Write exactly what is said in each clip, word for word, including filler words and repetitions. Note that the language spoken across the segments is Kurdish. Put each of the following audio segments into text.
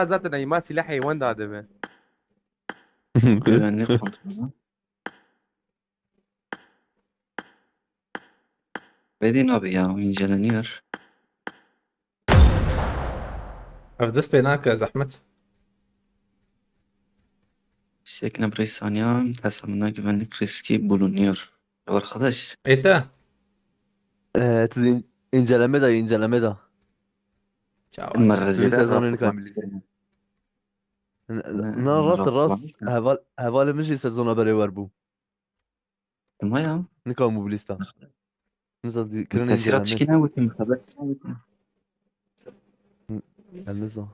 Zaten Neymar silahê wan dadibe. Güvenlik kontrolü. Bedîn abi ya, o inceleniyor. Ev dest pê nake zehmet. Sekine birey saniyan, hesabında güvenlik riski bulunuyor. Ya arkadaş. Ete. Ee, tu in- inceleme de inceleme de. Çawa. Merhezede Sezonun rapor kamilisi. yaptırma. Na rast rast heval heval min jî sezona berê wer bû. Tamam ya. Nika mû bi lîsta. Min zaz di- kirine Tesîrat inceleme. çikî ne gotin, xeber ne gotin. Ez nizam.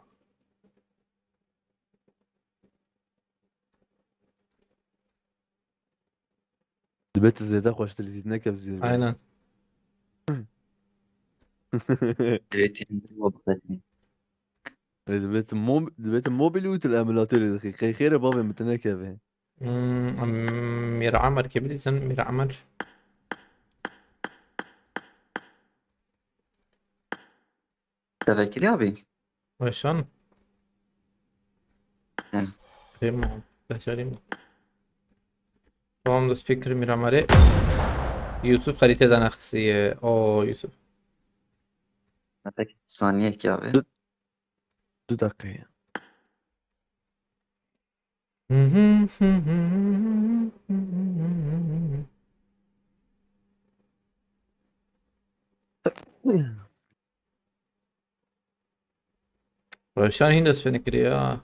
Dibê tu zêde xweştir zî neke zî. Aynen. Evet, yani, muhabbet mi? Ê, dibê tu mob- dibê tu mobil û tu li emulatorê dixî. Qey xêre bavê min tu nekeve. Hmm, am- Mîr Amer kê bilîzin, Mîr Amer. Tevekkili abi. Weşan. Hı. Rêma, beşerî mi? Tamam da speaker Mîr Amerê. YouTube xerîtê de nexisiye. O YouTube. Peki, saniye ki abi. Du dakika ya. Roşan hîn dest pê nekiriye ya.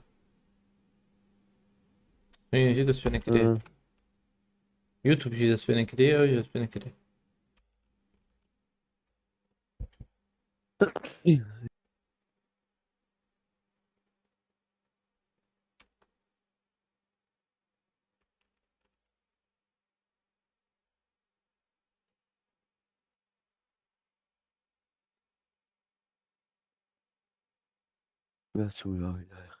Hîn jî dest pê nekiriye. Hı. YouTube jî dest pê nekiriye, ew jî dest pê nekiriye. Ya çû ya ilahi.